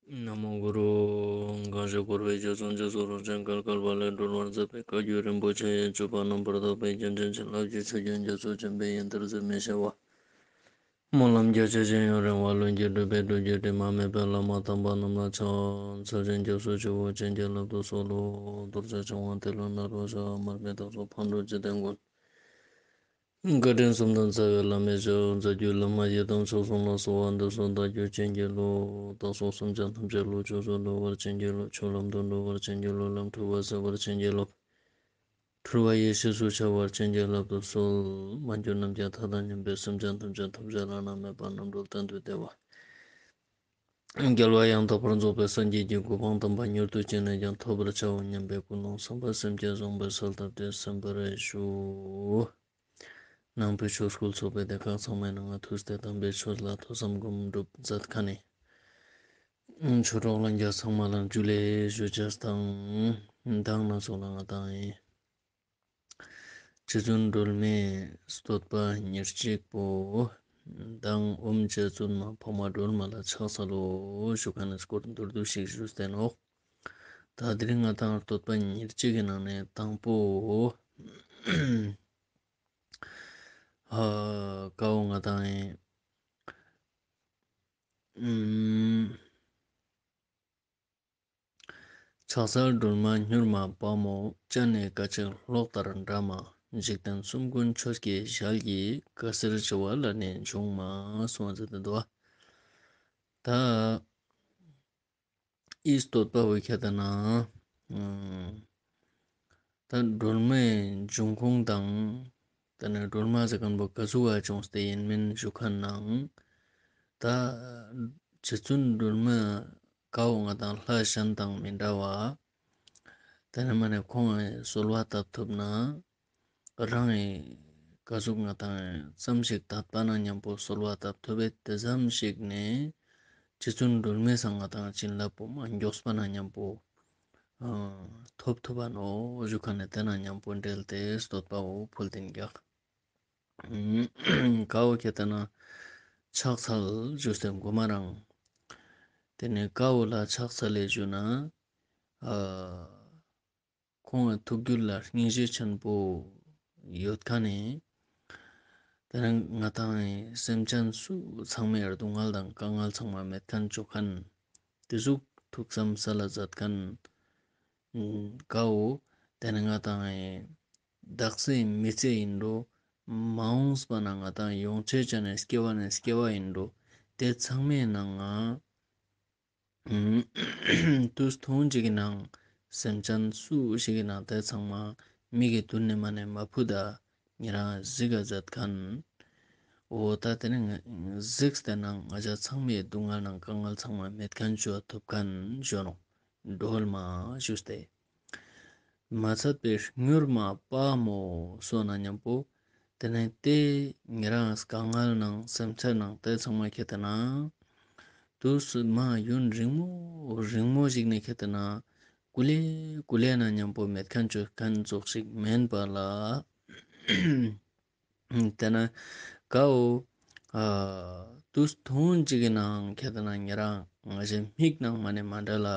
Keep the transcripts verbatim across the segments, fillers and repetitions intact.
ན་མོ་གུ་རུ། གང་ཞིག་འཁོར་བའི་རྒྱ་མཚོ་འཇིགས་སུ་རུང་ཞིང་བརྒལ་དཀའ་བ་ལས་སྒྲོལ་བར་མཛད་པའི་བཀའ་བརྒྱུད་རིན་པོ་ཆེ་ཡི་སྤྱོད་པ་རྣམ་པར་དག་པའི་རྒྱུན་ཅན་བྱིན་རླབས་ཀྱི་ཆུ་རྒྱུན་རྒྱ་མཚོ་ཆེན་པོའི་ཡན་ལྟར་ཟད་མི་ཤེས་པ། སྨོན་ལམ་རྒྱ་ཆེ་ཞིང་ཡུན་རིང་བ་ལྷུན་གྱིས་གྲུབ་པའི་སྒྲུབ་བརྒྱུད་དྲི་མ་མེད་པའི་བླ་མ་དམ་པ་རྣམས་ལ་ཕྱག་འཚལ་ཞིང་སྐྱབས་སུ་མཆིའོ། བྱིན་གྱིས་བརླབ་ཏུ་གསོལ་ལོ། རྡོ་རྗེ་འཆང་དབང་ཏེ་ལོ་ནཱ་རོ་ཞབས། མར་པའི་ཐུགས་སྲས་ཕག་གྲུ་འཇིག་རྟེན་མགོན། བཀའ་དྲིན་གསུམ་ལྡན་རྩ་བའི་བླ་མའི་ཞབས། རྩ་བརྒྱུད་བླ་མ་ཡི་དམ་ཆོས་སྲུང་ལ། གསོལ་བ་འདེབས་སོ་བདག་རྒྱུད་བྱིན་གྱིས་རློབས། བདག་སོགས་སེམས་ཅན་ཐམས་ཅད་བློ་ཆོས་སུ་འགྲོ་བར་བྱིན་གྱིས་རློབས། ཆོས་ལམ་དུ་འགྲོ་བར་བྱིན་གྱིས་རློབས། ལམ་འཁྲུལ་བ་སེལ་བར་བྱིན་གྱིས་རློབས། འཁྲུལ་བ་ཡེ་ཤེས་སུ་འཆར་བར་བྱིན་གྱིས་བརླབ་ཏུ་གསོལ། མ་གྱུར་ནམ་མཁའི་མཐའ་དང་མཉམ་པའི་སེམས་ཅན་ཐམས་ཅད་ཐོབ་བྱ་བླ་ན་མེད་པ་རྣམ་གྲོལ་གཏན་དུ་བདེ་བ། རྒྱལ་བ་ཡང་དག་པར་རྫོགས་པའི་སངས་རྒྱས་ཀྱི་གོ་འཕང་དམ་པ་མྱུར་དུ་ཅི་ནས་ཀྱང་ཐོབ་པར་བྱའོ་སྙམ་པའི་ཀུན་སློང་བསམ་པ་སེམས་བསྐྱེད་བཟང་པོ་གསལ་བཏབ་སྟེ་གསན་པར་ཞུ། ནང་པའི་ཆོས་སྐུལ་ཚོགས་པའི་སྡེ་ཁག་ཚང་མའི་ནང་ང་ཐུགས་ཏེ་དམ་པའི་ཆོས་ལ་ཐོས་བསམ་སྒོམ་སྒྲུབ་མཛད་མཁན་ནི་ཆོས་གྲོགས་ལྷན་རྒྱས་ཚང་མ་ལ་ཇུ་ལེ་ཞུ་ཅེས་དང་། མདང་ནས་ཚུར་ལ་ང་དང་ཡིན། རྗེ་བཙུན་སྒྲོལ་མའི་བསྟོད་པ་ཉེར་གཅིག་པོ། མདང་ཨོཾ་རྗེ་བཙུན་མ་འཕགས་མ་སྒྲོལ་མ་ལ་ཕྱག་འཚལ་ལོ་ཞུ་མཁན་ནི་སྐོར་མདོར་བསྡུས་ཤིག་ཞུས་ཏེ་ནོག། ད་དེ་རིང་ང་དང་བསྟོད་པ་ཉེར་གཅིག་གི་ནང་ནས་དང་པོ། ཧ། ཀ་བོ་ང་དང་ཡིན། ཨུམ། ཕྱག་འཚལ་སྒྲོལ་མ་མྱུར་མ་དཔའ་མོ། སྤྱན་ནི་སྐད་ཅིག་གློག་ལྟར་འདྲ་མ། འཇིག་རྟེན་གསུམ་མགོན་ཆོས་ཀྱི་ཞལ་གྱི། བཀའ་གསེར་བྱེ་བ་ལས་ནི་བྱུང་མ། གསུངས་ཏེ་འདུག། ད་འི་བསྟོད་པ་བོ་ཁྱེད་ལྟ་ན། ཨུམ། ད་སྒྲོལ་མའི་འབྱུང་ཁུངས་དང་། ད་ནི་སྒྲོལ་མ་ཟེར་མཁན་པོ་ག་ཟུག་བ་བྱུང་སྟེ་ཡིན་མིན་ཞུ་མཁན་ནང་། ད་རྗེ་བཙུན་སྒྲོལ་མ་ཀ་བོ་ང་དང་ལྷ་གཞན་དང་མི་འདྲ་བ། ད་ནི་མ་ནས་ཁོང་གསོལ་བ་བཏབ་ཐུབ་ན། རང་གི་ག་ཟུག་ང་དང་ཙམ་ཞིག་དད་པ་ན་མཉམ་པོ་གསོལ་བ་བཏབ་ཐུབ་པའི་དེ་ཙམ་ཞིག་ནས། རྗེ་བཙུན་སྒྲོལ་མའི་སང་ང་དང་བྱིན་རླབས་པོ་མ་མགྱོགས་པ་ན་མཉམ་པོ། ཨ། ཐོབ་ཐུབ་པ་ནོག་ཞུ་མཁན་ནི་དེ་ན་མཉམ་པོ་འབྲེལ་ཏེ་བསྟོད་པ་བོ་ཕུལ་ཏེ་ཡིན་ཀྱག། ཀ་བོ་ཁྱེད་ལྟ་ན་ཕྱག་འཚལ་ཞུས་ཏེ་མགོ་མ་རང་། དེ་ནས་ཀ་བོ་ལ་ཕྱག་འཚལ་ལེ་ཞུ་ན། ཨ། ཁོང་གི་ཐུགས་རྒྱུད་ལ་སྙིང་རྗེ་ཆེན་པོ་ཡོད་མཁན་ནི། དེ་ནས་ང་དང་སེམས་ཅན་སུ་ཚང་མའི་སྡུག་བསྔལ་དང་དཀའ་ངལ་ཚང་མ་མེད་མཁན་ཅོ་མཁན། དེ་ཟུག་ཐུགས་བསམ་ས་ལ་མཛད་མཁན། ཀ་བོ། དེ་ནས་ང་དང་དག་ས་མི་ཚེ་ཡིན་འགྲོ། མ་འོངས་པ་ན་ང་དང་ཡོང་ཆེ་ཆ་ནས་སྐྱེ་བ་ནས་སྐྱེ་བ་ཡིན་འགྲོ། དེ་ཚང་མའི་ནང་ང་། དུས་ཐུང་ཅིག་གི་ནང་སེམས་ཅན་སུ་ཞིག་གི་ནང་དེ་ཚང་མ་མིག་གི་མདུན་ནས་མ་ནས་མ་ཕུད་ད་ཉེ་རང་གཟིགས་ག་མཛད་མཁན། འོ་ད་དེ་ནས་གཟིགས་ཏེ་ནང་ང་ཅག་ཚང་མའི་སྡུག་བསྔལ་ནང་དཀའ་ངལ་ཚང་མ་མེད་མཁན་ཅོ་ཐུབ་མཁན་ཞུ་ནོག། སྒྲོལ་མ་ཞུས་ཏེ། མ་ཚད་པའི་མྱུར་མ་དཔའ་མོ་སོགས་ན་མཉམ་པོ། དེ་ནས་དེ་ཉེ་རང་དཀའ་ངལ་ནང་སེམས་ཚེར་ནང་དེ་ཚང་མ་ཁྱེད་ལྟ་ན། དུས་མ་ཡུན་རིང་མོ་རིང་མོ་ཞིག་ནས་ཁྱེད་ལྟ་ན། ཀུ་ལེ་ཀུ་ལེ་ན་མཉམ་པོ་མེད་མཁན་ཅོ་མཁན་ཙོགས་ཤིག་མེན་པ་ལ། དེ་ན་ཀ་བོ། ཨ། དུས་ཐུང་ཅིག་གི་ནང་ཁྱེད་ལྟ་ན་ཉེ་རང་ང་ཞའི་མིག་ནང་མ་ནས་མ་འདྲ་ལ་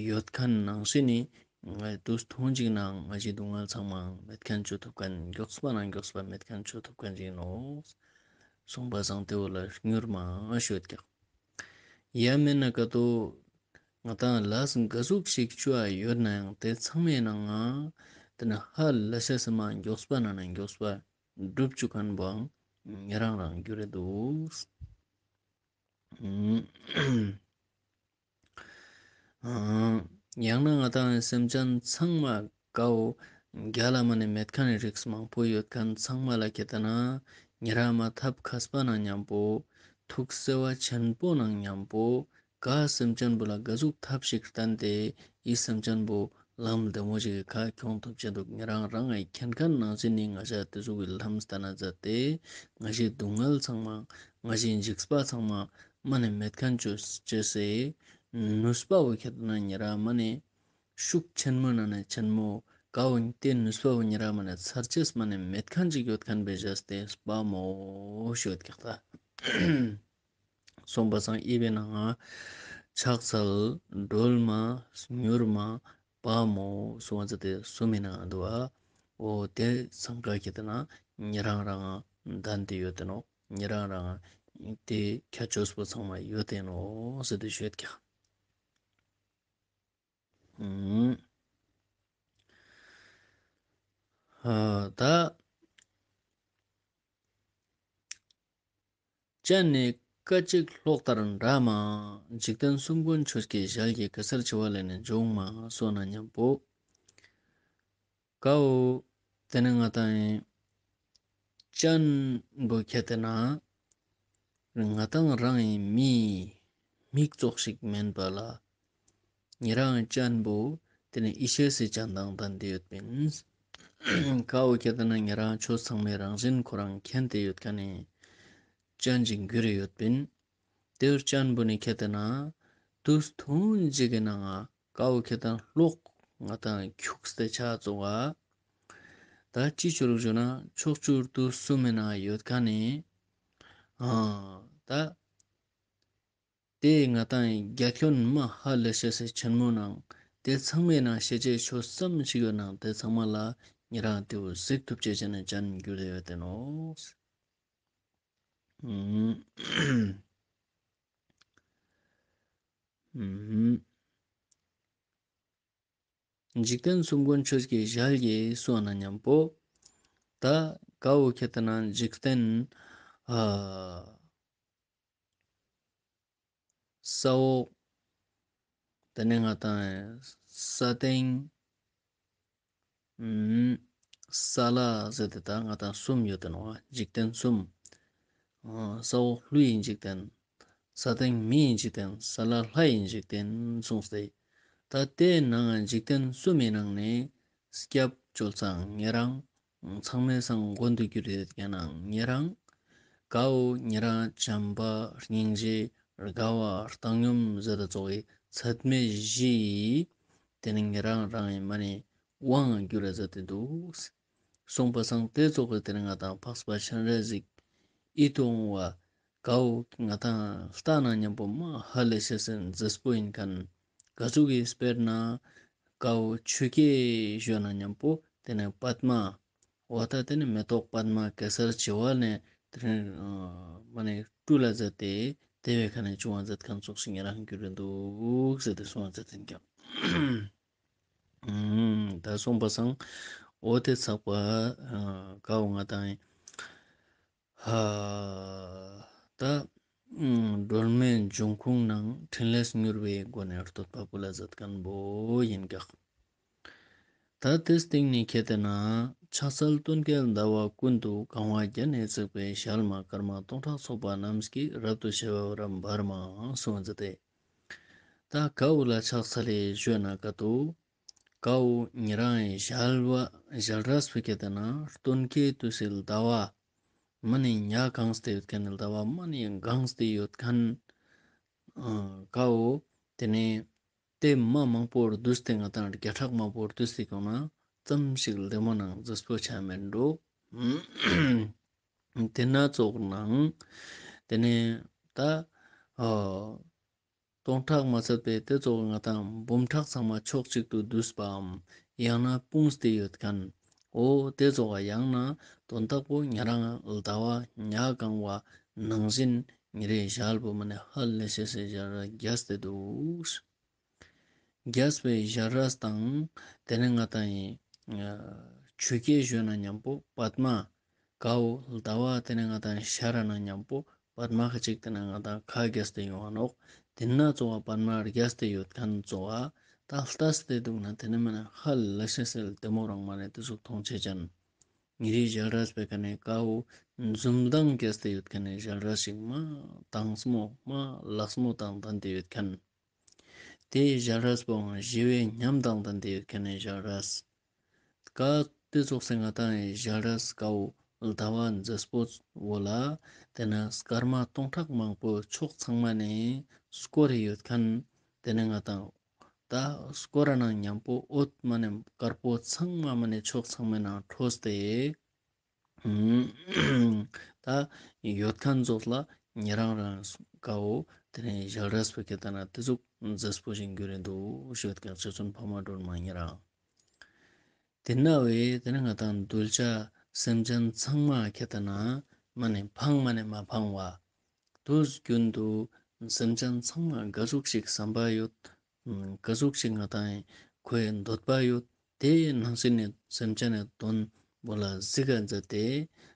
ཡོད་མཁན་ནང་བཞིན་ནི། ང་དུས་ཐུང་ཅིག་ནང་ང་ཞའི་སྡུག་བསྔལ་ཚང་མ་མེད་མཁན་ཅོ་ཐུབ་མཁན། མགྱོགས་པ་ན་མགྱོགས་པ་མེད་མཁན་ཅོ་ཐུབ་མཁན་ཅིག་ནོག། གསུངས་པ་སང་དེ་བོ་ལ་མྱུར་མ་ཞུ་ཡོད་ཀྱག། ཡ་མེན་ན་ཀ་ཏོ། ང་དང་ལས་ག་ཟུག་ཞིག་ཅོ་ཡོད་ནའང་དེ་ཚང་མའི་ནང་ང་། དེ་ན་ཧ་ལས་ཤ་ས་མ་མགྱོགས་པ་ན་ན་མགྱོགས་པ་སྒྲུབ་ཅུག་མཁན་བོའང་ཉེ་རང་རང་རྒྱུ་རེད་འདུག། ཨ། ཡང་ན་ང་དང་སེམས་ཅན་ཚང་མ་ཀ་བོ་རྒྱལ་ལ་མ་ནས་མེད་མཁན་ནི་རིགས་མང་པོ་ཡོད་མཁན་ཚང་མ་ལ་ཁྱེད་ལྟ་ན་ཉེ་རང་མ་ཐབས་མཁས་པ་ན་མཉམ་པོ་ཐུགས་བརྩེ་བ་ཆེན་པོ་ན་མཉམ་པོ་ག་སེམས་ཅན་པོ་ལ་ག་ཟུག་ཐབས་ཤིག་བསྟན་ཏེ་འི་སེམས་ཅན་པོ་ལམ་བདེ་མོ་ཞིག་གི་ཁ་ཁྱོང་ཐུབ་ཅེས་འདུག། ཉེ་རང་རང་ངི་མཁྱེན་མཁན་ནང་བཞིན་ནི་ང་ཞ་དེ་ཟུག་གི་ལམ་བསྟན་ན་མཛད་དེ་ང་ཞའི་སྡུག་བསྔལ་ཚང་མ་ང་ཞའི་འཇིགས་པ་ཚང་མ་མ་ནས་མེད་མཁན་ཅོ་ཅེས་སི་ནུས་པ་བོ་ཁྱེད་ལྟ་ན་ཉེ་རང་མ་ནས་ཤུགས་ཆེན་མོ་ན་ནས་ཆེན་མོ་ཀ་བོ་དེ་ནུས་པ་བོ་ཉེ་རང་མ་ནས་ཚར་ཅེས་མ་ནས་མེད་མཁན་ཅིག་ཡོད་མཁན་བེ་བཞག་སྟེ་དཔའ་མོ་ཞུ་ཡོད་ཀྱག་ད། གསུངས་པ་སང་འི་བོའི་ནང་ང་ ཕྱག་འཚལ་སྒྲོལ་མ་མྱུར་མ་དཔའ་མོ་གསུངས་པ་ཟེར་ཏེ་གསུམ་མི་ནང་འདུག་པ། འོ་དེ་ཚང་ཀ་ཁྱེར་ཏེ་ན་ཉེ་རང་རང་ལྡན་ཏེ་ཡོད་དེ་ནོག། ཉེ་རང་རང་དེ་ཁྱད་ཆོས་པོ་ཚང་མ་ཡོད་དེ་ནོག་ཟེར་ཏེ་ཞུས་ཀྱག། ཨུམ། ཨ་ད་སྤྱན་ནི་སྐད་ཅིག་གློག་ལྟར་འདྲ་མ། འཇིག་རྟེན་གསུམ་མགོན་ཆོས་ཀྱི་ཞལ་གྱི། གེ་སར་བྱེ་བ་ལས་ནི་བྱུང་མ། གསུངས་ན་མཉམ་པོ། ཀ་བོ་དེ་ནི་ང་དང་ཡིན། སྤྱན་པོ་ཁྱེར་ཏེ་ན་ང་དང་རང་ཡིན་མི་མིག་ཙོགས་ཤིག་མེན་པ་ལ། ཉེ་རང་སྤྱན་པོ་དེ་ནི་ཡེ་ཤེས་སི་སྤྱན་དང་ལྡན་ཏེ་ཡོད་པིན། ཀ་བོ་ཁྱེར་ཏེ་ན་ཉེ་རང་ཆོས་ཚང་མའི་རང་བཞིན་ཁོ་རང་མཁྱེན་ཏེ་ཡོད་མཁན་ནི་སྤྱན་ཅིག་གྱུར་ཡོད་པིན། དེ་བོ་སྤྱན་པོ་ནི་ཁྱེར་ཏེ་ན་དུས་ཐུང་ཅིག་གི་ནང་ང་ཀ་བོ་ཁྱེར་ཏེ་ན་གློག་ང་དང་ཁྱུགས་ཏེ་ཆ་ཙོགས་པ། ད་ཅི་ཆོ་རུག་ཞུ་ན་ཕྱོགས་བཅུར་དུས་གསུམ་མི་ནང་ཡོད་མཁན་ནི། ཨ་ད་དེ་ང་དང་རྒྱ་ཁྱོན་མ་ཧ་ལས་ཤེས་སི་ཆེན་མོ་ནང་དེ་ཚང་མའི་ནང་ཤེས་བྱའི་ཆོས་ཙམ་ཞིག་ཡོད་ནང་དེ་ཚང་མ་ལ་ཉེ་རང་དེ་བོ་གཟིགས་ཐུབ་ཅེས་ཅན་ནི་སྤྱན་གྱུར་ཏེ་ཡོད་དེ་ནོག། ཨུམ། ཨུམ། འཇིག་རྟེན་གསུམ་མགོན་ཆོས་ཀྱི་ཞལ་གྱིས་གསུངས་ན་མཉམ་པོ། ད་ཀ་བོ་ཁྱེར་ཏེ་ན་འཇིག་རྟེན་ཨ་ས་འོག། དེ་ནས་ང་དང་ས་སྟེང་། ཨུམ། ས་བླ་ཟེར་ཏེ་ད་ང་དང་གསུམ་ཡོད་དེ་ནོག། འཇིག་རྟེན་གསུམ། ཨ་ས་འོག་ཀླུ་ཡི་འཇིག་རྟེན། ས་སྟེང་མི་ཡི་འཇིག་རྟེན། ས་བླ་ལྷ་ཡི་འཇིག་རྟེན་གསུངས་ཏེ། ད་དེའི་ནང་འཇིག་རྟེན་གསུམ་མི་ནང་ནས་སྐྱབས་བཅོལ་ཚང་ཉེ་རང་ཚང་མའི་སང་མགོན་དུ་གྱུར་ཡོད་མཁན་ནང་ཉེ་རང་། ཀ་བོ་ཉེ་རང་བྱམས་པ་སྙིང་རྗེ་དགའ་བ་བཏང་སྙོམས་ཟེར་ཏེ་ཙོགས་སི་ཚད་མེད་བཞི་ཡི་དེ་ནི་ཉེ་རང་རང་ཡིན་མ་ནི་དབང་གྱུར་ར་ཟེར་ཏེ་འདུག། གསུངས་པ་སང་དེ་ཙོགས་སི་དེ་ནི་ང་དང་འཕགས་པ་སྤྱན་རས་གཟིགས་ཡིད་དུ་འོང་བ་ཀ་བོ་ང་དང་ལྟ་ན་མཉམ་པོ་མ་ཧ་ལས་ཤེས་སི་མཛེས་པོ་ཡིན་མཁན། ག་ཟུག་གི་དཔེར་ན་ཀ་བོ་ཆུ་སྐྱེས་ཞུ་ན་མཉམ་པོ་དེ་ནི་པདྨ། འོ་ད་དེ་ནི་མེ་ཏོག་པདྨ་གེ་སར་བྱེ་བ་ནས་དེ་ནི་ཨ་མ་ནི་སྤྲུལ་ལ་མཛད་དེ་དེ་བའི་ཁ་ནས་བྱུང་བ་མཛད་མཁན་ཙོགས་ཤིག་ཉེ་རང་གྱུར་རེ་འདུག་ཟེར་ཏེ་གསུངས་པ་མཛད་དེ་ཀྱང་། ཨུམ། ད་གསུངས་པ་སང་འོ་དེ་ཚགས་པ་ཨ་ཀ་བོ་ང་དང་ཡིན། ཧ། ད་ཨུམ་སྒྲོལ་མའི་འབྱུང་ཁུངས་ནང་ཕྲིན་ལས་མྱུར་བའི་སྒོ་ནས་བསྟོད་པ་ཕུལ་ལ་མཛད་མཁན་པོ་ཡིན་ཀྱག། ད་དེའི་སྟེང་ནས་ཁྱེར་ཏེ་ན་ཕྱག་འཚལ་སྟོན་ཀའི་ཟླ་བ་ཀུན་ཏུ་གང་བ་བརྒྱ་ནི་བརྩེགས་པའི་ཞལ་མ་དཀར་དམར་སྟོང་ཕྲག་ཚོགས་པ་རྣམས་ཀྱིས་རབ་ཏུ་ཕྱེ་བར་འབར་མ་གསུངས་པ་མཛད་དེ། ད་ཀ་བོ་ལ་ཕྱག་འཚལ་ལེ་ཞུས་ན་ཀ་ཏོ། ཀ་བོ་ཉེ་རང་ངི་ཞལ་བ་ཞལ་རས་པོ་ཁྱེར་ཏེ་ན་སྟོན་ཀའི་དུས་སི་ཟླ་བ་མ་ནི་ཉ་གང་སྟེ་ཡོད་མཁན་ནི་ཟླ་བ་མ་ནི་གང་སྟེ་ཡོད་མཁན། ཨ་ཀ་བོ་དེ་ནས་དེ་མ་མང་པོ་བསྡུས་ཏེ་ང་དང་བརྒྱ་ཕྲག་མང་པོ་བསྡུས་ཏེ་གོང་ན་ཙམ་ཞིག་ལྡེ་མོ་ནང་མཛེས་པོ་ཆ་མེད་འགྲོ། དེ་ན་ཙོགས་ནང་དེ་ནས་ད་ཨ་སྟོང་ཕྲག་མ་ཚད་པའི་དེ་ཙོགས་ང་དང་འབུམ་ཕྲག་ཚང་མ་ཕྱོགས་གཅིག་ཏུ་བསྡུས་པའམ་ཡང་ན་སྤུངས་ཏེ་ཡོད་མཁན། འོ་དེ་ཙོགས་ཡང་ན་དོན་དག་པོ་ཉེ་རང་ཟླ་བ་ཉ་གང་བ་ནང་བཞིན་ཉེ་རའི་ཞལ་པོ་མ་ནི་ཧ་ལས་ཤེས་སི་ཞལ་རས་རྒྱས་ཏེ་འདུག། རྒྱས་པའི་ཞལ་རས་དང་དེ་ནས་ང་དང་ཡིན་ཆུ་སྐྱེས་ཞུས་ན་མཉམ་པོ་པདྨ། ཀ་བོ་ཟླ་བ་དེ་ནས་ང་དང་ཤར་ན་མཉམ་པོ་པདྨ་ཁ་ཅིག་དེ་ནས་ང་དང་ཁ་རྒྱས་ཏེ་ཡོང་བ་ནོག། དེ་ན་ཙོགས་པ་པདྨ་རྒྱས་ཏེ་ཡོད་མཁན་ཙོགས་པ་ད་ལྟ་སྟེ་འདུག་ན་དེ་ནས་མ་ནི་ཧ་ལས་ཤེས་སི་ལྡེ་མོ་རང་མ་ནི་དེ་ཟུག་མཐོང་ཆེ་ཅན། ཉེ་རའི་ཞལ་རས་པའི་ཁ་ནས་ཀ་བོ་འཛུམ་མདངས་རྒྱས་ཏེ་ཡོད་མཁན་ནི་ཞལ་རས་ཤིག་མ་དྭངས་མོ་མ་ལགས་མོ་དང་ལྡན་ཏེ་ཡོད་མཁན། དེའི་ཞལ་རས་པོའང་ཞི་བའི་ཉམས་དང་ལྡན་ཏེ་ཡོད་མཁན་ནི་ཞལ་རས། ཀ་དེ་ཙོགས་སེ་ང་དང་ངི་ཞལ་རས་ཀ་བོ་ཟླ་བ་མཛེས་པོ་བོ་ལ་དེ་ན་སྐར་མ་སྟོང་ཕྲག་མང་པོ་ཕྱོགས་ཚང་མ་ནས་སྐོར་རེ་ཡོད་མཁན། དེ་ནས་ང་དང་ད་སྐོར་ར་ནང་མཉམ་པོ་འོད་མ་ནི་དཀར་པོ་ཚང་མ་མ་ནི་ཕྱོགས་ཚང་མའི་ནང་འཕྲོས་ཏེ། ད་ཡོད་མཁན་ཙོགས་ལ་ཉེ་རང་རང་ཀ་བོ་ ཏེ་ནེ་ཞལ་རས་པོ་ཁྱེར་ཏེ་ན་ཏེ་ཟུག་མཛེས་པོ་ཞིག་གྱུར་རེ་འདུག་ཞུ་ཡོད་ཀྱག། རྗེ་བཙུན་འཕགས་མ་སྒྲོལ་མ་ཉེ་རང་། ཏེ་ན་བོ་ཏེ་ནེ་ང་དང་གདུལ་བྱ་སེམས་ཅན་ཚང་མ་ཁྱེར་ཏེ་ན་མ་ནེ་ཕངས་མ་ནེ་མ་ཕངས་པ། དུས་རྒྱུན་དུ་སེམས་ཅན་ཚང་མ་ག་ཟུག་ཞིག་བསམ་པ་ཡོད། ག་ཟུག་ཞིག་ང་དང་ཁོའི་འདོད་པ་ཡོད། ཏེ་ནང་བཞིན་ནི་སེམས་ཅན་ནི་དོན་བོ་ལ་གཟིགས་ཀ་མཛད་དེ་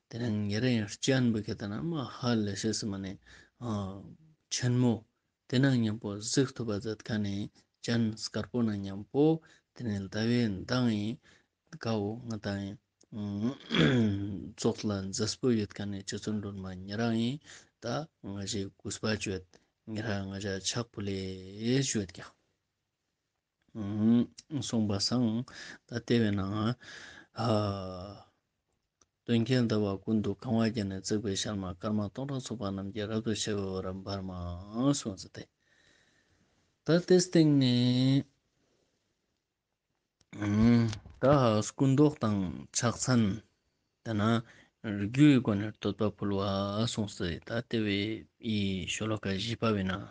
ཏེ་ནེ་ཉེ་རང་སྤྱན་བོ་ཁྱེར་ཏེ་ན་མ་ཧ་ལས་ཤེས་མ་ནེ་ཆེན་མོ། ཏེ་ནང་ཉམ་པོ་གཟིགས་ཐུབ་པ་མཛད་ཁན་ནི་སྤྱན་དཀར་པོ་ནང་ཉམ་པོ་ཏེ་ནེ་ཟླ་བའི་མདངས་ཨིན་ཀའོ་ང་དང་ཨིན་ཙོགས་ལ་མཛེས་པོ་ཡོད་ཁན་ནི་རྗེ་བཙུན་སྒྲོལ་མ་ཉེ་རང་ཨིན། ད་ང་ཞའི་གུས་པ་ཅོ་ཡོད། ཉེ་རང་ང་ཞའི་ཕྱག་ཕུལ་ལེ་ཞུ་ཡོད་ཀྱག། གསུངས་པ་སང་ད་ཏེ་བོའི་ནང་ཨ་སྟོན་ཁའི་ཟླ་བ་ཀུན་ཏུ་གང་བ་བརྒྱ་ནི་བརྩེགས་པའི་ཞལ་མ། སྐར་མ་སྟོང་ཕྲག་ཚོགས་པ་རྣམས་ཀྱིས། རབ་ཏུ་ཕྱེ་བའི་འོད་རབ་འབར་མ། གསུངས་ཟེར་ཏེ། ད་ཏེའི་སྟེང་ནེ་ད་སྐུ་མདོག་དང་ཕྱག་མཚན་ཏེ་ན་རྒྱུའི་སྒོ་ནས་བསྟོད་པ་ཕུལ་བ་གསུངས་ཏེ། ད་ཏེ་བོའི་ཤོ་ལོ་ཀ་བཞི་པ་བོའི་ནང་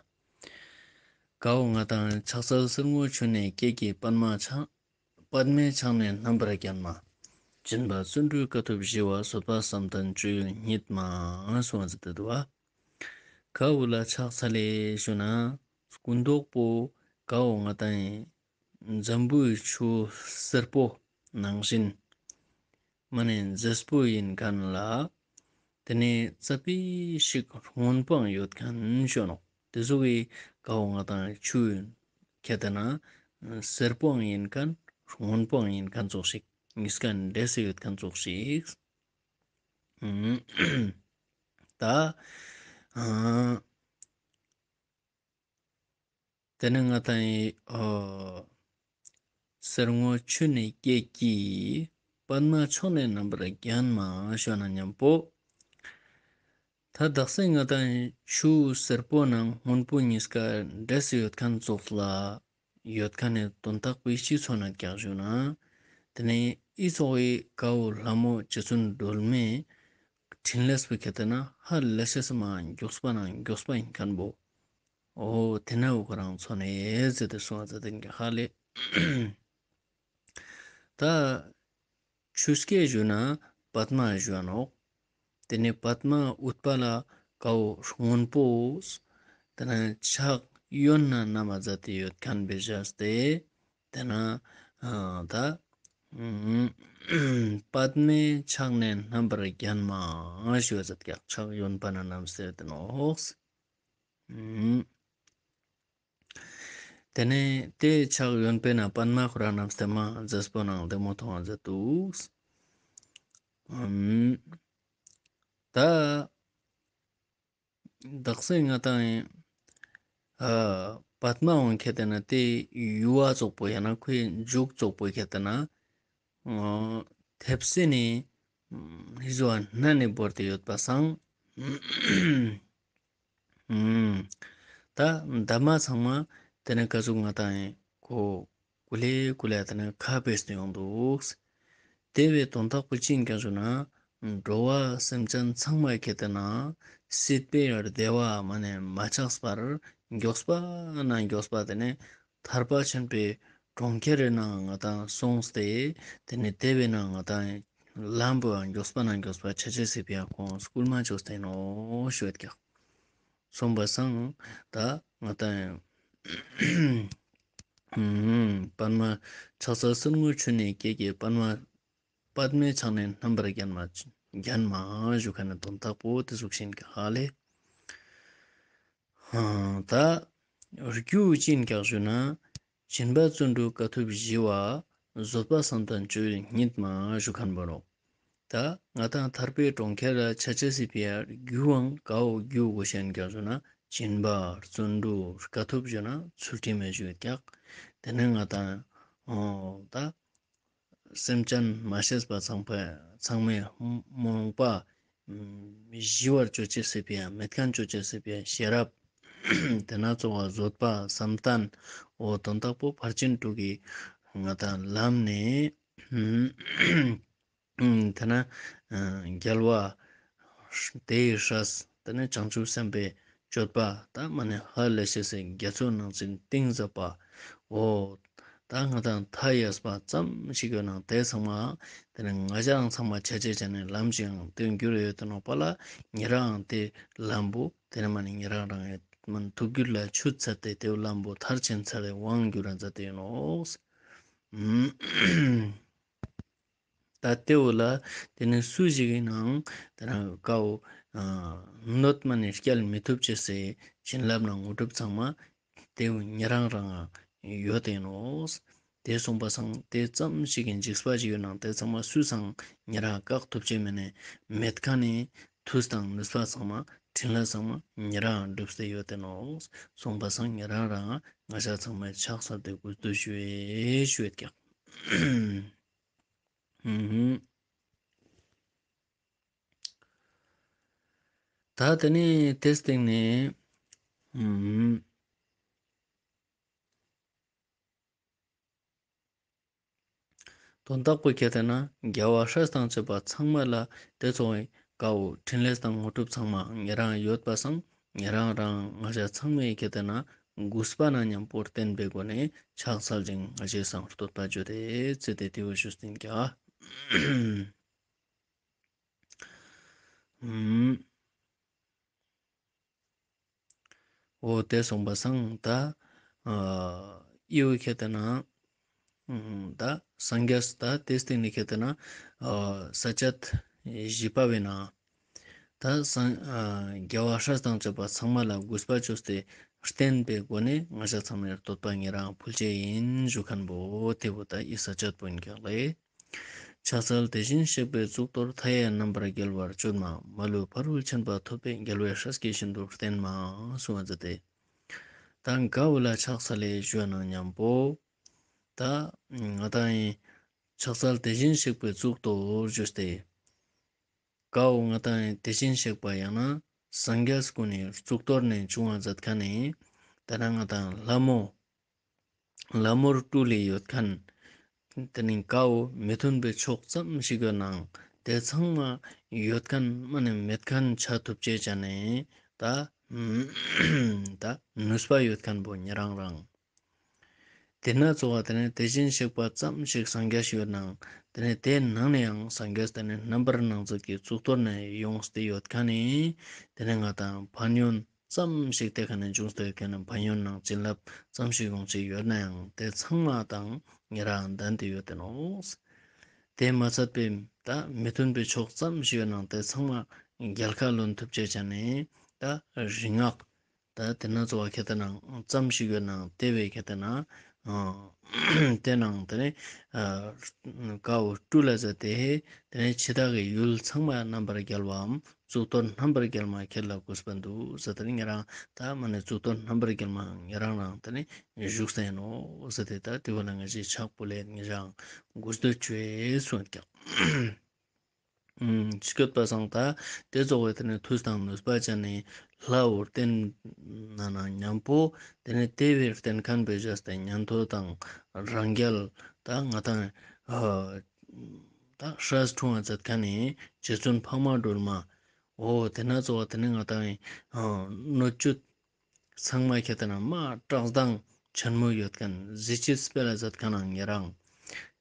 ཀའོ་ང་དང་ཕྱག་འཚལ་གསེར་སྔོ་ཆུ་ནས་སྐྱེས་ཀྱི། པདྨ་ཕྱག་པདྨའི་ཕྱག་ནས་རྣམ་པར་བརྒྱན་མ། སྦྱིན་པ་བརྩོན་འགྲུས་དཀའ་ཐུབ་ཞི་བ། བཟོད་པ་བསམ་གཏན་སྤྱོད་ཡུལ་ཉིད་མ། གསུངས་ཏེ་འདུག་པ། ཀའོ་ལ་ཕྱག་འཚལ་ལེ་ཞུ་ན་སྐུ་མདོག་པོ་ཀའོ་ང་དང་འཛམ་བུའི་ཆུ་སེར་པོ་ནང་བཞིན་མ་ནེ་མཛེས་པོ་ཨིན་ཁན་ལ་ཏེ་ནེ་ཙ་པིག་ཞིག་སྔོན་པོའང་ཡོད་ཁན་ཞུ་ནོག། ཏེ་ཟུག་གི་ཀའོ་ང་དང་ཆུ་ཁྱེར་ཏེ་ན་སེར་པོའང་ཨིན་ཁན་སྔོན་པོའང་ཨིན་ཁན་ཙོགས་ཤིག། ཉིས་ཀ་འདྲེས་སེ་ཡོད་ཁན་ཙོགས་ཤིག། ད་ཨ་ཏེ་ནེ་ང་དང་ཨ་གསེར་སྔོ་ཆུ་ནས་སྐྱེས་ཀྱི། པདྨ་མཆོག་ནི་རྣམ་པར་བརྒྱན་མ་ཞུ་ན་ཉམ་པོ། ད་དག་ས་ང་དང་ཆུ་སེར་པོ་ནང་སྔོན་པོ་ཉིས་ཀ་འདྲེས་སེ་ཡོད་ཁན་ཙོགས་ལ་ཡོད་ཁན་ནི་དོན་དག་པོའི་སྤྱི་ཚོགས་ན་ཀྱག་ཞུ་ན། ཏེ་ནེ་ཨི་ཙོགས་སི་ཀའོ་ལྷ་མོ་རྗེ་བཙུན་སྒྲོལ་མའི་འཕྲིན་ལས་པོ་ཁྱེར་ཏེ་ན་ཧ་ལས་ཤེས་མ་མགྱོགས་པ་ནང་མགྱོགས་པ་ཨིན་ཁན་བོ། འོ་ཏེ་ན་འོ་ཁོ་རང་མཚོན་ནེ་ཟེར་ཏེ་གསུངས་ཏེ་ཏེ་ནེ་ཧ་ལས། ད་ཆུ་སྐྱེས་ཞུ་ན་པདྨ་ཞུ་ནོག། ཏེ་ནེ་པདྨ་ཨུཏྤ་ལ་ཀའོ་སྔོན་པོ། ཏེ་ནེ་ཕྱག་གཡོན་ན་བསྣམས་མཛད་དེ་ཡོད་ཁན་བོའི་ཞལ་ཏེ། ཏེ་ན་ཨ་ད་ཨ་པདྨའི་ཕྱག་ནས་རྣམ་པར་བརྒྱན་མ་ཞུ་ཟེར་ཀྱག། ཕྱག་གཡོན་པ་ན་བསྣམས་ཏེ་ཡོད་ནོག། ཨུམ། ཏེ་ནེ་ཏེ་ཕྱག་གཡོན་པའི་ནང་པདྨ་ཁོ་རང་བསྣམས་ཏེ་མ་མཛེས་པོ་ནང་བདེ་མོ་མཐོང་བ་མཛད་འདུག། ཨུམ། ད་དག་ས་ང་དང་ཨ་པདྨ་འོང་ཁྱེར་ཏེ་ན་ཏེ་ཡུ་བ་ཙོགས་པོ་ཡང་ན་ཁོའི་མཇུག་ཙོགས་པོ་ཁྱེར་ཏེ་ན་ཨ་མཐེབ་སྲིན་ནི་ཨ་ཧི་ཟོ་ཨ་སྣ་ནེ་བོར་ཏེ་ཡོད་པ་སང་། ཨུམ། ད་འདབ་མ་ཚང་མ་ཏེ་ནེ་ཀ་ཟུག་ང་དང་ཁོ་ཀུ་ལེ་ཀུ་ལེ་ཏེ་ནེ་ཁ་བེས་ཏེ་ཡོང་འདུག། ཏེ་བོའི་དོན་དག་པོ་ཅི་ཨིན་ཀྱག་ཞུ་ན། འགྲོ་བ་སེམས་ཅན་ཚང་མ་ཁྱེར་ཏེ་ན་སྲིད་པའི་བདེ་བ་མ་ནེ་མ་ཆགས་པར་མགྱོགས་པ་ན་མགྱོགས་པ་ཏེ་ནེ་ཐར་པ་ཆེན་པོའི་གྲོང་ཁྱེར་རི་ནང་ང་དང་སོང་སྟེ་ཏེ་ནེ་ཏེ་བོའི་ནང་ང་དང་ལམ་བོ་མགྱོགས་པ་ན་མགྱོགས་པ་ཆ་ཅེས་སི་ཕི་ཡ་ཁོང་སྐུལ་མ་ཅོས་ཏེ་ཨིན་ནོག་ཞུ་ཡོད་ཀྱག། སོང་པ་སང་ད་ང་དང་ཨུམ་པདྨ་ཕྱག་འཚལ་གསེར་སྔོ་ཆུ་ནས་སྐྱེས་ཀྱི། པདྨ་པདྨའི་ཕྱག་ནས་རྣམ་པར་བརྒྱན་མ་བརྒྱན་མ་ཞུ་ཁན་ནི་དོན་དག་པོ་ཏེ་ཟུག་ཤིག་ཨིན་ཀྱག་ཧ་ལས། ད་རྒྱུ་ཅི་ཨིན་ཀྱག་ཞུ་ན། སྦྱིན་པ་བརྩོན་འགྲུས་དཀའ་ཐུབ་ཞི་བ། བཟོད་པ་བསམ་གཏན་སྤྱོད་ཡུལ་ཉིད་མ་ཞུ་ཁན་བོ་ནོག། ད་ང་དང་ཐར་པའི་གྲོང་ཁྱེར་ལ་ཆ་ཅེས་སི་ཕི་ཡ་རྒྱུའང་ཀའོ་རྒྱུ་གོ་ཤེས་ཀྱག་ཞུ་ན་སྦྱིན་པ་བརྩོན་འགྲུས་དཀའ་ཐུབ་ཞུ་ན་ཚུལ་ཁྲིམས་མེད་ཞུ་ཀྱག། ཏེ་ནེ་ང་དང་འོ་ད་སེམས་ཅན་མ་ཤེས་པ་ཚང་པ་ཚང་མའི་རྨོངས་པ་ཞི་བར་ཅོ་ཅེས་སི་ཕི་ཡ་མེད་ཁན་ཅོ་ཅེས་སི་ཕི་ཡ་ཤེས་རབ། ཏེ་ན་གཙོ་བོ་བཟོད་པ་བསམ་གཏན་འོ་དོན་དག་པོ་ཕར་ཕྱིན་དྲུག་གི་ང་དང་ལམ་ནེ་ཏེ་ན་རྒྱལ་བ་དེའི་སྲས་ཏེ་ནེ་བྱང་ཆུབ་སེམས་དཔའི་ སྤྱོད་པ་ད་མ་ནེ་ཧ་ལས་ཤེས་སི་དགེ་ཚུལ་ནང་ཚིག་གཏིང་ཟབ་པ། འོ་ད་ང་དང་མཐའ་ཡས་པ་ཙམ་ཞིག་ཡོད་ནང་དེ་ཚང་མ་དེ་ནེ་ང་ཞ་རང་ཚང་མ་ཆ་ཅེས་ཅན་ནི་ལམ་ཞིག་ཡང་དེ་འགྱུར་ཡོད་དེ་ནོག་པ་ལ། ཉེ་རང་དེ་ལམ་བོ་དེ་ནེ་མ་ནེ་ཉེ་རང་རང་ཡོད་མ་ནེ་ཐུགས་རྒྱུད་ལ་ཆུད་ཚར་ཏེ་དེ་ལམ་བོ་མཐར་ཕྱིན་ཚར་ཏེ་དབང་བསྒྱུར་རང་མཛད་དེ་ཡིན་ནོག། ད་དེ་བོ་ལ་དེ་ནེ་སུ་ཞིག་ཡིན་ནའང་དེ་ན་ཀའོ་གནོད་མ་ནེ་སྐྱལ་མི་ཐུབ་ཅེས་སི་བྱིན་རླབས་ནང་དངོས་གྲུབ་ཚང་མ་དེ་བོ་ཉེ་རང་རང་ཡོད་དེ་ནོག། དེ་སོང་པ་སང་དེ་ཙམ་ཞིག་གི་འཇིགས་པ་ཞིག་ཡོད་ནང་དེ་ཚང་མ་སུས་སང་ཉེ་རང་བཀག་ཐུབ་ཅེས་མེད་ནེ་མེད་ཁན་ནི་མཐུ་དང་ནུས་པ་ཚང་མ་འཕྲིན་ལས་ཚང་མ་ཉེ་རང་གྲུབ་སྟེ་ཡོད་དེ་ནོག། སོང་པ་སང་ཉེ་རང་རང་ང་ཞ་ཚང་མ་ཕྱག་འཚལ་ཏེ་གུས་འདུད་ཞུ་ཡེ་ཞུ་ཡེ་ཀྱག། ད་དེ་ནེ་དེ་སྟེང་ནེ་དོན་དག་པོ་ཁྱེར་ཏེ་ན་རྒྱལ་བ་སྲས་དང་བཅས་པ་ཚང་མ་ལ་དེ་ཚོགས་ཀའོ་འཕྲིན་ལས་དང་དངོས་གྲུབ་ཚང་མ་ཉེ་རང་ཡོད་པ་སང་ཉེ་རང་རང་ང་ཞ་ཚང་མས་ཁྱེར་ཏེ་ན་གུས་པ་ནང་མཉམ་པོ་བརྟན་པའི་སྒོ་ནས་ཕྱག་འཚལ་ཅིང་ང་ཞའི་སང་བསྟོད་པ་བརྗོད་དེ་ཚེ་དེ་དེ་བོ་ཞུས་ཏེ་ཀྱག། འོ་དེ་སོང་པ་སང་ད་ཨ་ཡོ་ཁྱེར་ཏེ་ན་ད་སངས་རྒྱས་ད་དེ་སྟེང་ནེ་ཁྱེར་ཏེ་ན་ས་བཅད་བཞི་པ་བོའི་ནང་ད་སངས་རྒྱལ་བ་སྲས་དང་བཅས་པ་ཚང་མ་ལ་གུས་པ་བཅོས་ཏེ་བརྟན་པའི་སྒོ་ནས་ང་ཞ་ཚང་མའི་བསྟོད་པ་ཉེ་རང་ཕུལ་ཅེས་ཡིན་ཞུ་ཁན་བོ་དེ་བོ་ད་ཡི་ས་བཅད་པོ་ཡིན་ཀྱག་ལེ། ཕྱག་འཚལ་དེ་བཞིན་གཤེགས་པའི་གཙུག་ཏོར། མཐའ་ཡས་རྣམ་པར་རྒྱལ་བར་སྤྱོད་མ། མ་ལུས་ཕ་རོལ་ཕྱིན་པ་ཐོབ་པའི། རྒྱལ་བའི་སྲས་ཀྱིས་ཤིན་ཏུ་བསྟེན་མ། གསུངས་པ་མཛད་དེ། ད་ག་བོ་ལ་ཕྱག་འཚལ་ལེ་ཞུ་བ་ནང་མཉམ་པོ་ད་ང་དང་ཡིན་ཕྱག་འཚལ་དེ་བཞིན་གཤེགས་པའི་གཙུག་ཏོར་ཞུས་ཏེ། གའོ་ང་དང་ཡིན་དེ་བཞིན་གཤེགས་པ་ཡང་ན་སངས་རྒྱས་ཀུན་ནི་གཙུག་ཏོར་ནེ་བྱུང་བ་མཛད་ཁན་ནི་ད་ན་ང་དང་ལྷ་མོ་ལྷ་མོར་སྤྲུལ་ལེ་ཡོད་ཁན། དེ་ནི་གའོ་མི་མཐུན་པའི་ཕྱོགས་ཙམ་ཞིག་ཡོད་ནང་དེ་ཚང་མ་ཡོད་ཁན་མ་ནེ་མེད་ཁན་ཆ་ཐུབ་ཅེས་ཅན་ནི་ད་ད་ནུས་པ་ཡོད་ཁན་བོ་ཉེ་རང་རང་། དེ་ན་ཚོགས་པ་དེ་ནི་དེ་བཞིན་གཤེགས་པ་ཙམ་ཞིག་སངས་རྒྱས་ཤིག་ཡོད་ནང་དེ་ནི་དེ་ནང་ནེ་ཡང་སངས་རྒྱས་དེ་ནི་རྣམ་པར་སྣང་མཛད་ཀྱི་གཙུག་ཏོར་ནེ་ཡོངས་ཏེ་ཡོད་ཁན་ནི་དེ་ནི་ང་དང་ཕན་ཡོན་ཙམ་ཞིག་དེ་ཁ་ནེ་འབྱུང་སྟེ་ཡོད་ཁན་ནི་ཕན་ཡོན་ནང་བྱིན་རླབས་ཙམ་ཞིག་ཡོང་ཅེས་ཡོད་ན་ཡང་དེ་ཚང་མ་དང་ཉེ་རང་ལྡན་ཏེ་ཡོད་དེ་ནོག། དེ་མ་ཚད་པའི་ད་མི་མཐུན་པའི་ཕྱོགས་ཙམ་ཞིག་ཡོད་ནང་དེ་ཚང་མ་རྒྱལ་ཁ་ལོན་ཐུབ་ཅེས་ཅན་ནི་ད་རིག་སྔགས་ད་དེ་ན་ཚོགས་པ་ཁྱེར་ཏེ་ན་ཙམ་ཞིག་ཡོད་ནང་དེ་བས་ཁྱེར་ཏེ་ན་དེ་ནང་དེ་ནི་ཀའོ་སྤྲུལ་ལ་མཛད་དེ་དེ་ནི་ཕྱི་དག་གི་ཡུལ་ཚང་མ་རྣམ་པར་རྒྱལ་བའམ་གཙུག་ཏོར་རྣམ་པར་རྒྱལ་མ་ཁྱེད་ལ་གུས་པ་འདུག་ཟེར་ཏེ་ཉེ་རང་ད་མ་ནེ་གཙུག་ཏོར་རྣམ་པར་རྒྱལ་མ་ཉེ་རང་རང་དེ་ནི་བཞུགས་སེ་ནོག་ཟེར་ཏེ་ད་དེ་བོ་ལ་ང་ཞའི་ཕྱག་ཕུལ་ལེ་ཉེ་རང་གུས་འདུད་ཅོས་གསུངས་ཀྱག། ཨུམ། ཅི་སྐད་པ་སང་ད་དེ་ཚོགས་པའི་དེ་ནི་མཐུ་དང་ནུས་པ་ཅན་ནི་ལྷ་འོ་བསྟེན་ན་ན་མཉམ་པོ་དེ་ནི་དེ་བས་བསྟེན་ཁན་བོའི་བཞག་སྟེ་ཉན་ཐོས་དང་རང་རྒྱལ་ད་ང་དང་ཨ་ད་སྲས་འཁྲུངས་པ་མཛད་ཁན་ནི་རྗེ་བཙུན་འཕགས་མ་སྒྲོལ་མ། འོ་དེ་ན་ཚོགས་པ་དེ་ནི་ང་དང་ཨ་སྣོད་བཅུད་ཚང་མ་ཁྱེར་ཏེ་ན་མ་བཀྲག་མདངས་ཆེན་མོ་ཡོད་ཁན། གཟི་བརྗིད་སྤེལ་ལ་མཛད་ཁན་ནང་ཉེ་རང་།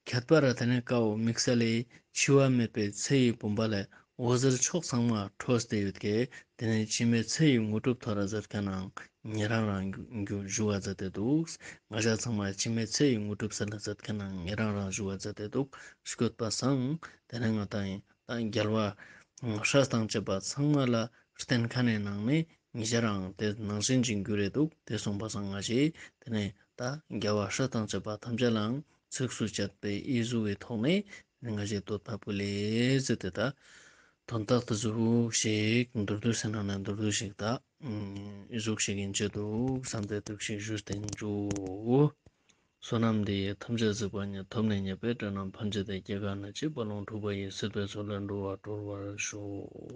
ཁྱད་པར་དེ་ནི་ཀའོ་དམིགས་བསལ་ལེ་འཆི་བ་མེད་པའི་ཚེ་ཡི་བུམ་པ་ལས་འོད་ཟེར་ཕྱོགས་ཚང་མ་འཕྲོས་ཏེ་ཡོད་ཀྱེ། དེ་ནི་འཆི་མེད་ཚེ་ཡི་དངོས་གྲུབ་ཐོབ་ར་མཛད་ཁན་ནང་ཉེ་རང་རང་ཞུ་བ་མཛད་དེ་འདུག། ང་ཞ་ཚང་མ་འཆི་མེད་ཚེ་ཡི་དངོས་གྲུབ་སལ་ལ་མཛད་ཁན་ནང་ཉེ་རང་རང་ཞུ་བ་མཛད་དེ་འདུག། སྐད་པ་སང་དེ་ནི་ང་དང་ཡིན་ད་རྒྱལ་བ་སྲས་དང་བཅས་པ་ཚང་མ་ལ་བསྟེན་ཁན་ནི་ནང་ནེ་ཉེ་རང་དེ་ནང་བཞིན་ཅིག་གྱུར་རེ་འདུག། དེ་སོང་པ་སང་ང་ཞའི་དེ་ནི་ད་རྒྱལ་བ་སྲས་དང་བཅས་པ་ཐམས་ཅད་ལའང་ཚིགས་སུ་བཅད་པའི་ཨི་ཟུག་གི་ཐོག་ནེ་ང་ཞའི་བསྟོད་པ་ཕུལ་ལེ་ཟེར་ཏེ་ད་དོན་དག་དེ་ཟུག་ཞིག་མདོར་བསྡུས་སེ་ནང་ནེ་མདོར་བསྡུས་ཤིག་ད་ཨི་ཟུག་ཞིག་ཡིན་ཆེད་དུ་བསམ་སྟེ་ཐུགས་ཞིག་ཞུས་ཏེ་འཇུག། བསོད་ནམས་འདི་ཡིས་ཐམས་ཅད་གཟིགས་པ་ཉིད། ཐོབ་ནས་ཉེས་པའི་དགྲ་རྣམས་ཕམ་བྱས་ཏེ། སྐྱེ་རྒ་ན་འཆིའི་རྦ་ཀློང་འཁྲུགས་པ་ཡི། སྲིད་པའི་མཚོ་ལས་འགྲོ་བ་སྒྲོལ་བར་ཤོག།